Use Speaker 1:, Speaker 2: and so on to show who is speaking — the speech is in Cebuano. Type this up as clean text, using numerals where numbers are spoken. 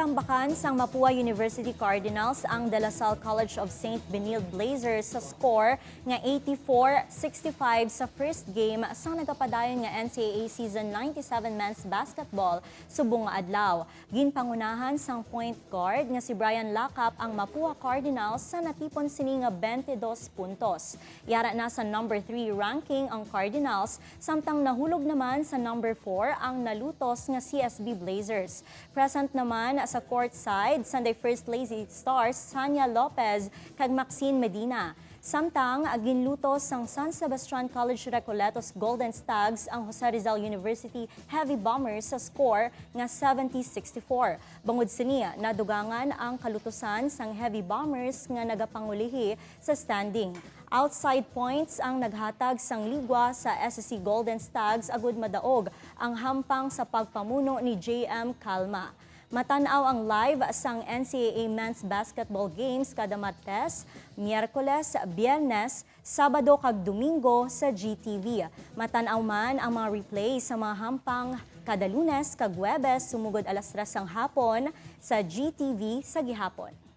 Speaker 1: Gintambakan sang Mapua University Cardinals ang De La Salle College of St. Benilde Blazers sa score nga 84-65 sa first game sang nagapadayon nga NCAA Season 97 men's basketball subong nga adlaw. Ginpangunahan sang point guard nga si Brian Lacap ang Mapua Cardinals sa natipon sini nga 22 puntos. Yara na sa number 3 ranking ang Cardinals, samtang nahulog naman sa number 4 ang nalutos nga CSB Blazers. Present naman sa court side Sunday First Lady Stars Sanya Lopez kag Maxine Medina. Samtang ginlutos sang San Sebastian College Recoletos Golden Stags ang Jose Rizal University Heavy Bombers sa score nga 70-64. Bangod sini, nadugangan ang kalutosan sang Heavy Bombers nga nagapangulihi sa standing. Outside points ang naghatag sang ligwa sa SSC Golden Stags agud madaog ang hampang sa pagpamuno ni JM Calma. Matanaw ang live sang NCAA Men's Basketball Games kada Martes, Miyerkules, Biyernes, Sabado kag Domingo sa GTV. Matanaw man ang mga replay sa mga hampang kada Lunes kag Huwebes sumugod alas 3 sang hapon sa GTV sa gihapon.